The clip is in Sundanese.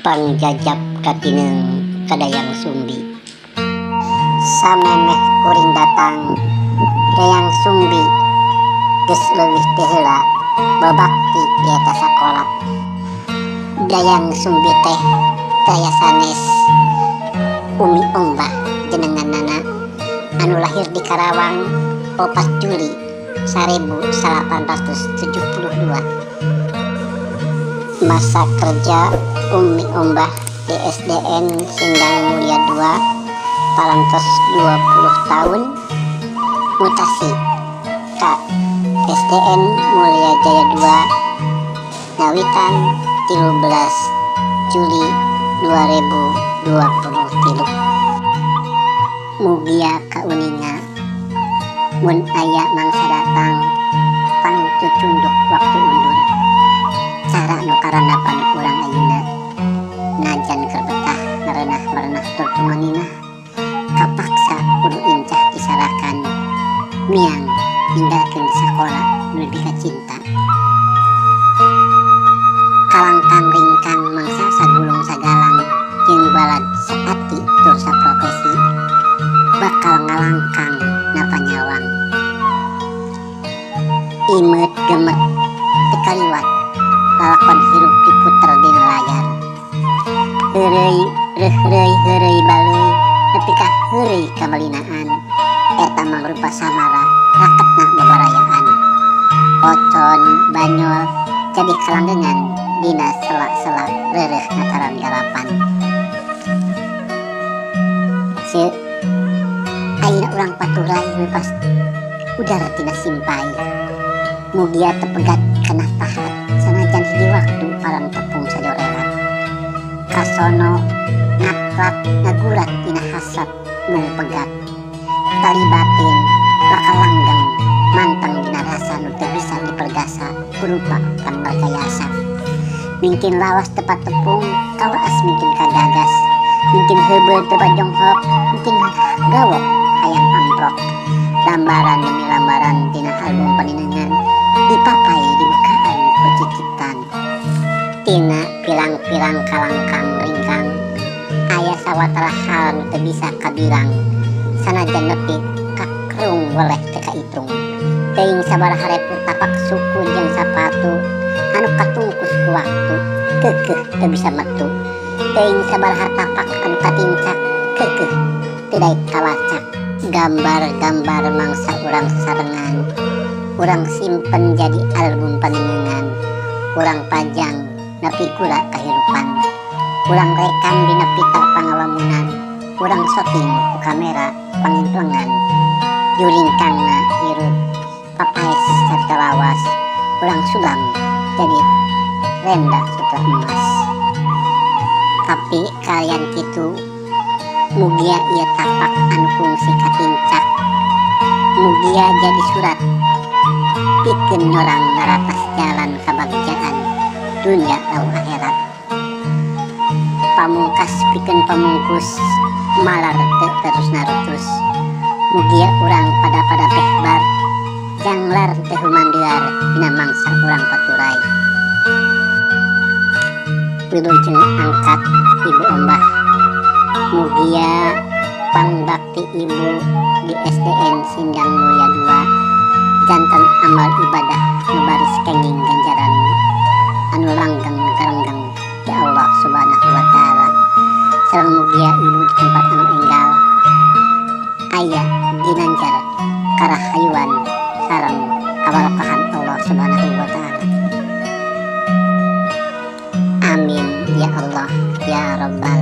Pangjajap katineung ka Dayang Sumbi. Samemeh kuring datang, Dayang Sumbi geus leuwih ti heula babakti di eta sakola. Dayang Sumbi teh teu aya sanes, Umi Ombah jenenganana anu lahir di Karawang 4 Juli 1872. Masa kerja Umi Ombah di SDN Sindang Mulia 2 parantos 20 tahun, mutasi ka SDN Mulia Jaya 2 ngawitan 13 Juli 2023. Mugia kauninga mun aya mangsa datang pang cucunduk waktu undur, cara nu karandapan urang ayeuna najan keur betah ngareunah mareunah tur tumaninah, kapaksa kudu incah disarakan miang ninggalkeun sakola nu dipikacinta. Kalangkang ringkang mangsa sagulung sagalang jeung balad saati tur saprofesi bakal ngalangkang napa nyawang. Imeut gemet teu kaliwat lalakon hirup diputer dina layar. Heureuy reuhreuy heureuy baleuy nepi ka heureuy kamalinaan eta mangrupa samara raketna babarayaan. Ocon banyol jadi kalanggengan dina sela-sela reureuh ngataran galapan. Ceuk ayeuna urang paturay leupas udar tina simpay. Mugia teu pegat kana pahat sanajan hiji waktu paran tepung sajorelat. Kasono ngatlat ngagurat dina hasrat mung pegat. Tali batin bakal langgeng manteng dina rasa nu teu bisa dipergasa kurupa pangrekayasa. Mingkin lawas teu patepung kawaas mingkin kagagas, mingkin heubeul teu bajonghok, mingkin gawok hayang amprok. Lambaran demi lambaran tina album paninengan dipapai dibukaan ku cicitan. Tina pirang-pirang kalangkang ringkang aya sawatara hal nu teu bisa kabilang sanajan nepi ka kerung weleh teu kaitung. Teuing sabaraha rebu tapak suku jeung sapatu anu katungkus ku waktu keukeuh teu bisa metu. Teuing sabaraha tapak anu katincak keukeuh teu daek kawacak. Gambar-gambar mangsa urang sasarengan urang simpen jadi album paninengan, urang pajang nepi gula kahirupan, urang rekam dina pita pangalamunan, urang syuting ku kamera pangimplengan. Juringkangna hirup papaes sarta lawas urang sulam jadi renda sutra emas. Tapi kalian kitu mugia ieu tapak anu kungsi katincak, mugia jadi surat pikeun nyorang ngaratas jalan kabagjaan dunya lau akhirat. Pamungkas pikeun pamungkus malar teu terus narutus, mugia urang pada-pada pehbar janglar teu humandear dina mangsa urang paturay. Wilujeng angkat Ibu Ombah, mugia pangbakti ibu di SDN Sindang Mulia 2 janten amal ibadah nu baris kenging ganjaran anu langgeng garenggang ti Allah Subhanahu wa Ta'ala. Sareng mugia ibu di tempat anu enggal aya ginanjar karahayuan sareng kabarokahan Allah Subhanahu wa Ta'ala. Amin ya Allah ya Rabbal